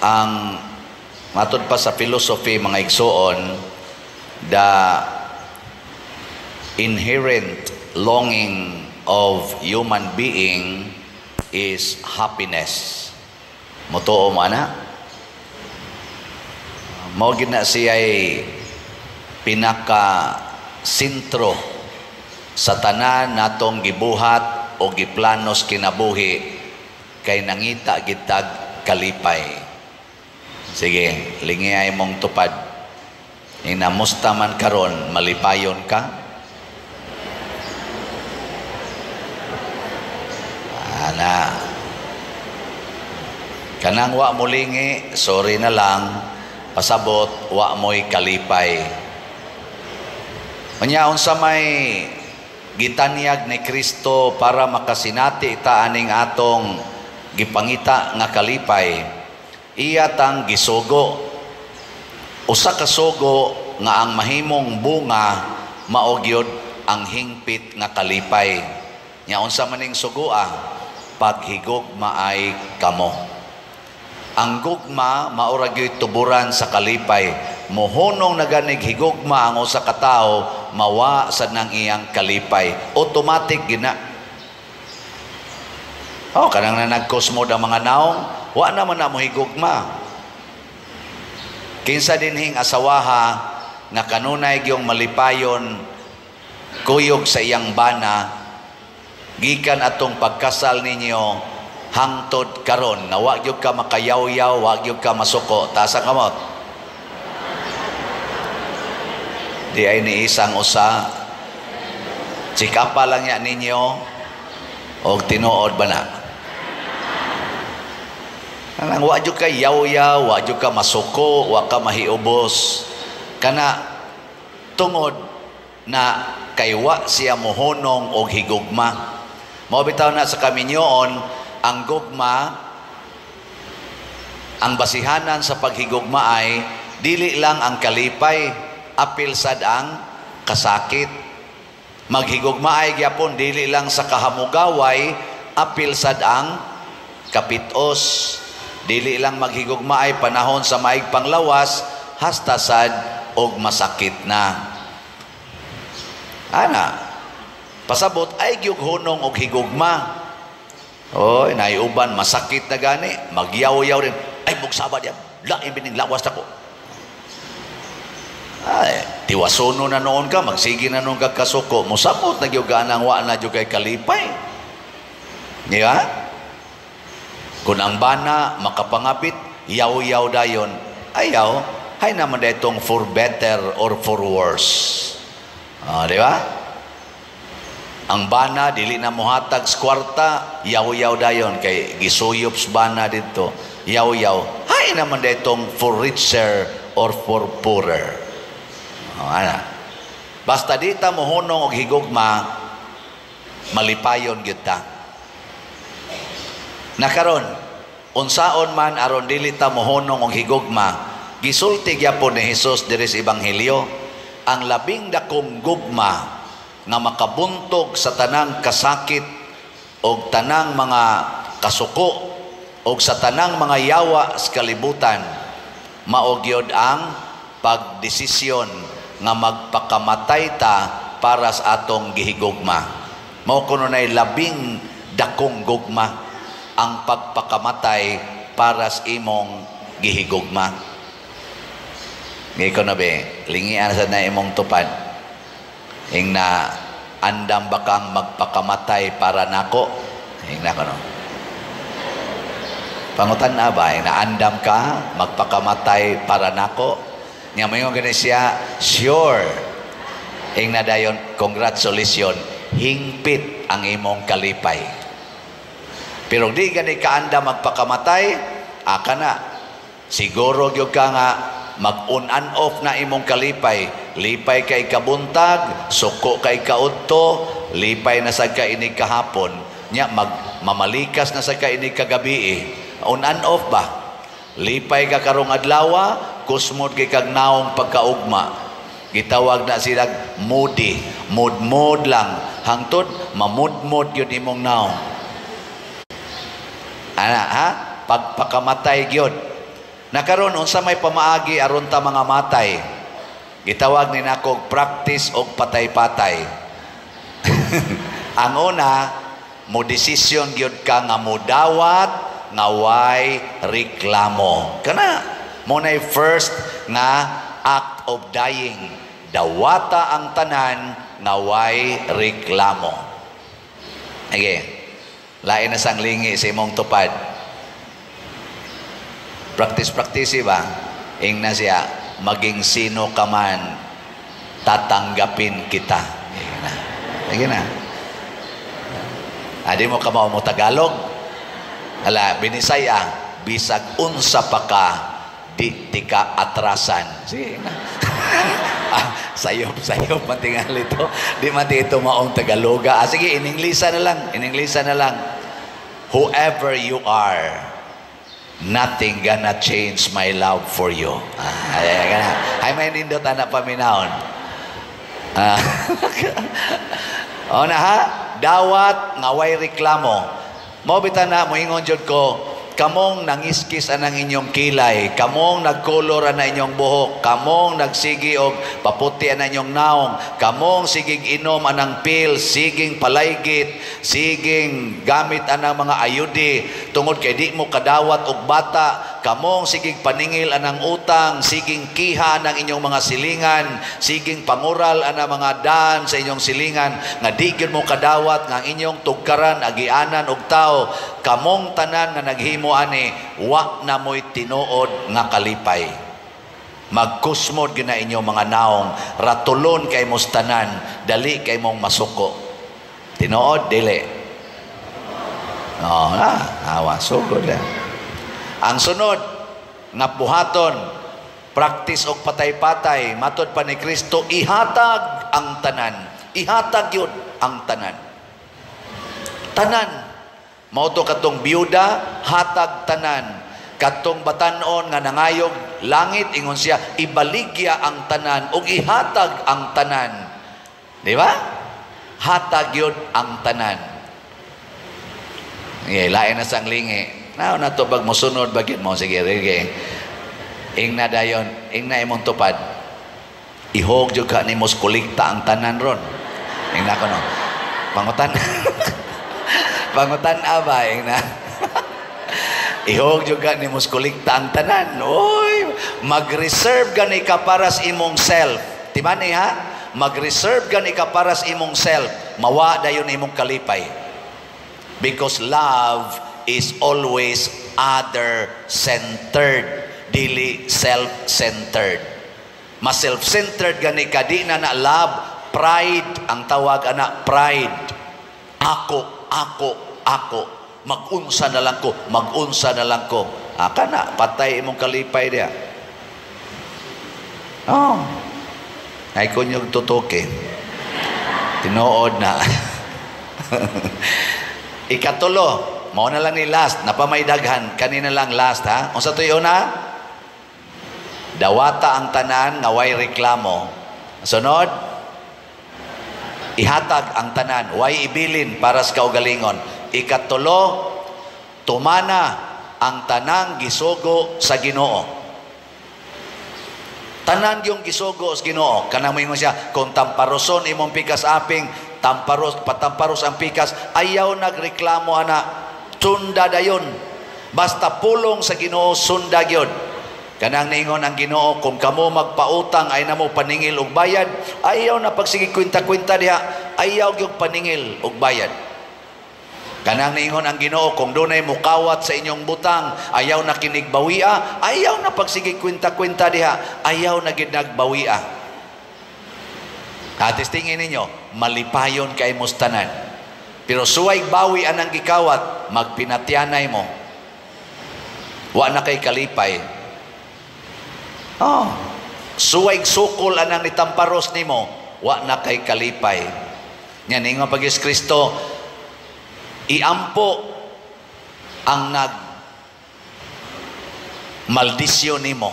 Ang matod pa sa philosophy, mga igsuon, the inherent longing of human being is happiness. Mutuo mo ana? Mao gyud na siya'y pinaka sentro sa tanan natong gibuhat o giplanos kinabuhi kay nangita gitag kalipay. Sige, lingiay mong tupad. Inamusta man karon, malipayon ka? Ana. Kanang wa mo lingi, sorry na lang, pasabot wa mo'y kalipay. Unya unsa may gitanyag ni Kristo para makasinati ta aning atong gipangita nga kalipay? Iya tang gisugo. Usa ka sugo nga ang mahimong bunga mao gyud ang hingpit nga kalipay. Nya unsa maning sugoa? Paghigugmaay kamo. Ang gugma mao ra gyud tuburan sa kalipay. Mohunong na ganig higugma ang usa ka tawo, mawa sad nang iyang kalipay. Automatic gina. Oh, kanang na nagkosmod ang mga naong, wa naman na mo higugma. Kinsa dinhing asawaha nga kanunay gyung malipayon kuyog sa iyang bana gikan atong pagkasal ninyo hangtod karon nga wa gyud ka makayaw-yaw, wa gyud ka masuko, taas ang kamot? Di ay ni isang usa. Chikapa lang ya ninyo og tinuod ba na? Kanang wa gyud ka yaw-yaw, wa gyud ka masuko, wa ka mahiubos. Kana tungod na kay wa siya mohunong og higugma. Mao bitaw na sa kaminyoon, ang gugma, ang basihanan sa paghigugma ay dili lang ang kalipay, apil sad ang kasakit. Maghigugma ay gyapon dili lang sa kahamugaway, apil sad ang kapitos. Dili lang maghigugma ay panahon sa maig panglawas, hasta sad og masakit na. Ana, pasabot ay gyud hunong og higugma. Oy, naiuban masakit na gani, magyaw-yaw rin. Ay mugsaba diyan, lain bining lawas nako. Ay, tiwasono na noon ka, magsige na noon ka kasuko, mosabot na gyud ganang wa na gyud kay kalipay. Di ba? Kung ang bana makapangabit, yaw-yaw dayon, ayaw, hay naman ditong for better or for worse. Di ba? Ang bana dili na mohatag sa kwarta, yaw-yaw dayon kay gisuyop sa bana didto, yaw-yaw. Hay naman ditong for richer or for poorer. Oh, ana. Basta di ta mohunong og higugma, malipayon gyud ta. Nakaron, unsaon man aron dili ta mohunong og higugma, gisulti gyapon ni Hesus diri sa Ebanghelyo, ang labing dakong gugma nga makabuntog sa tanang kasakit og tanang mga kasuko og sa tanang mga yawa sa kalibutan, mao gyud ang pagdesisyon nga magpakamatay ta para sa atong gihigugma. Mao kuno nay labing dakong gugma, ang pagpakamatay para sa imong gihigugma. Ngiko na be, lingian sa na imong tupad. Ing na andam ba kang magpakamatay para nako? Ing na kono. Pangutan na ba? Ing na andam ka magpakamatay para nako? Nga mayon gani siya, sure. Ing na dayon, congratulations, hingpit ang imong kalipay. Pero di gani kaanda magpakamatay, aka na. Siguro gyud ka nga mag-on and off na imong kalipay. Lipay kay kabuntag, suko kay kaudto, lipay na sad ka inig kahapon. Nya magmamalikas na sad ka inig kagabi. On and off ba? Lipay ka karong adlawa, kusmod kay kag naong pagkaugma. Gitawag na sila moody, mood-mood lang. Hangtod mamudmod gyud imong naong. Ana ha? Pagpakamatay gyud. Nakaron, unsa may pamaagi aron ta mga matay? Gitawag ni nako practice og patay-patay. Ang una, mo desisyon gyud ka nga mudawat nga way reklamo. Kana mo nay first nga act of dying. Dawata ang tanan nga way reklamo. Okay. Lain na sang lingi sa imong tupad. Practice, practice ba? Ingna siya, "Maging sino ka man, tatanggapin kita." Sige na. Sige na. Adi mo ka mo Tagalog? Hala, Binisaya, "Bisag unsa pa ka, di tika atrasan." Sige na. Ah, sayop, sayop man tingali to. Di man ito maong Tagaloga. Ah, sige, ininglisa na lang. Ininglisa na lang. "Whoever you are, nothing gonna change my love for you." Ah, ay, ay, ay, ay, may nindot ana paminawon. Ah. O na ha, dawat nga way reklamo. Mao bitaw na moingon jud ko, kamong nangiskis anang inyong kilay, kamong nagkolor ana inyong buhok, kamong nagsigi og paputi ana inyong naong, kamong sigig inom anang pill, siging palaygit, siging gamit anang mga ayudi, tungod kay di mo kadawat og bata, kamong sigig paningil anang utang, siging kiha ng inyong mga silingan, siging pangural anang mga daan sa inyong silingan, nga di gyud mo kadawat nga ang inyong tugkaran agianan og tao, kamong tanan nga naghimo ani, wa na mo'y tinuod nga kalipay. Magkusmod gina inyong mga naong, ratulon kay mos tanan, dali kay mong masuko. Tinuod, dili? Oh, ah, awa, sugod na. Ang sunod nga buhaton, practice og patay-patay, matod pa ni Kristo, ihatag ang tanan. Ihatag yun ang tanan. Tanan. Mao to katong biyuda, hatag tanan. Katong batanon nga nangayog langit, ingon siya, ibaligya ang tanan ug ihatag ang tanan. Di ba? Hatag yun ang tanan. Okay, lain na sang lingi. Na na to bag mosunod bagit mo, sige, sige. Ingna dayon, ingna imong tupad. "Ihog jud ka nimo kolekta ang tanan ron." Ingna ko no. Pangutan. Pangutan aba ingna. "Ihog jud ka nimo kolekta ang tanan." Oy, mag-reserve gani ka para sa imong self. Timani ha? Mag-reserve gani ka para sa imong self. Mawa dayon imong kalipay. Because love is always other-centered, dili self-centered. Mas self-centered gani ka, di na na love, pride ang tawag ana, pride. Ako, ako, ako. Magunsa na lang ko, magunsa na lang ko. Ah, kana, patay imong kalipay diya. Oh. Ay kunyog tutuki. Tinuod na. Ikatulo, mao na lang ni last, napamay daghan, kanina lang last ha. Unsa tuyo na? Dawata ang tanan nga way reklamo. Sunod, ihatag ang tanan, way ibilin para sa kaugalingon. Ikatulo, tumana ang tanang gisugo sa Ginoo. Tanan yung gisugo sa Ginoo. Kanang moingon siya, kung tamparoson imong pikas aping, tamparos, patamparos ang pikas, ayaw nagreklamo ana, sunda dayon. Basta pulong sa Ginoo, sunda gyud. Kanang niingon ang Ginoo, kung kamo magpautang ay namo paningil og bayad, ayaw na pagsige kwenta-kwenta diha, ayaw gyud paningil og bayad. Kanang niingon ang Ginoo, kung dunay mukawat sa inyong butang, ayaw na kinig bawia, ayaw na pagsige kwenta-kwenta diha, ayaw na gid nagbawia. Atis tingin ninyo, malipayon kay tanan. Pero suway bawi anang gikawat, magpinatyanay mo. Wa na kay kalipay. Oh, suway sukol anang nitamparos nimo, wa na kay kalipay. Nya ningon pag Kristo, iampo ang nag maldisyon nimo.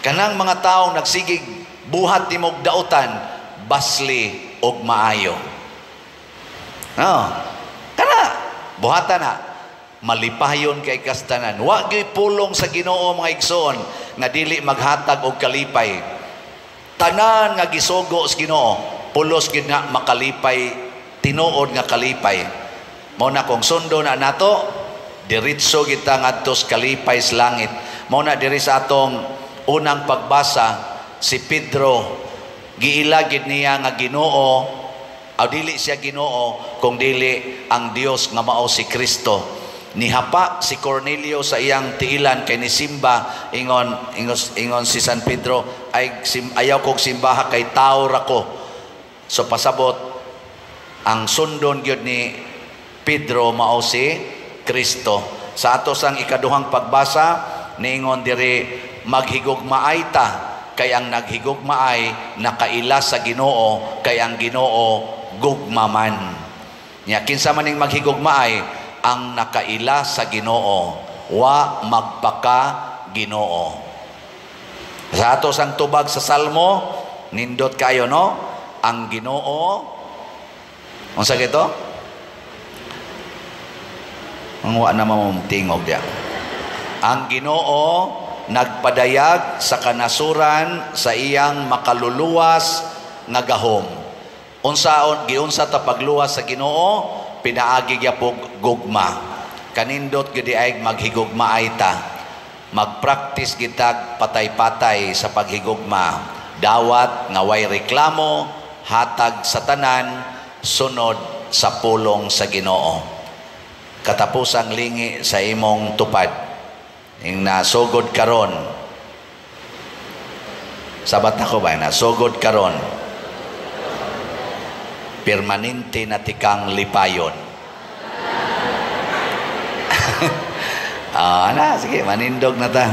Kanang mga tawo nagsigig buhat nimog dautan, basli og maayo. No. Kana buhatan na. Malipayon kay kastanan. Wa gyud pulong sa Ginoo, mga igsoon, nga dili maghatag og kalipay. Tanan nga gisugo sa Ginoo, pulos gyud nga makalipay, tinuod nga kalipay. Mao na kung sundo na nato, diretso kita ngadto sa kalipay sa langit. Mao na diri sa atong unang pagbasa, si Pedro giila gid niya nga Ginoo, aw dili siya Ginoo kung dili ang Dios nga mao si Kristo. Nihapa si Cornelio sa iyang tiilan kay nisimba, ingon ingon, ingon si San Pedro ay ayaw kog simbaha kay tao ra ko. So pasabot ang sundon gyud ni Pedro mao si Kristo. Sa ato sang ikaduhang pagbasa, niingon diri, maghigugmaay ta kay ang naghigugmaay nakaila sa Ginoo, kay ang Ginoo gugmaman. Nya kinsa man ning maghigugmaay? Ang nakaila sa Ginoo, wa magpaka Ginoo. Sa ato sang tubag sa Salmo, nindot kayo, no? Ang Ginoo, unsa gito? Ang wa na mamong tingog diya. Ang Ginoo nagpadayag sa kanasuran sa iyang makaluluwas nga gahom. Unsaon giunsa ta pagluwas sa Ginoo? Pinaagi gyapon gugma. Kanindot gyud ay maghigugmaay ta. Magpractice gitag patay-patay sa paghigugma. Dawat nga way reklamo, hatag sa tanan, sunod sa pulong sa Ginoo. Katapusang lingi sa imong tupad. Ing nasugod karon. Sabat ako ba? Nasugod karon. Permanente na tikang lipayon. Na, sige, manindog na ta.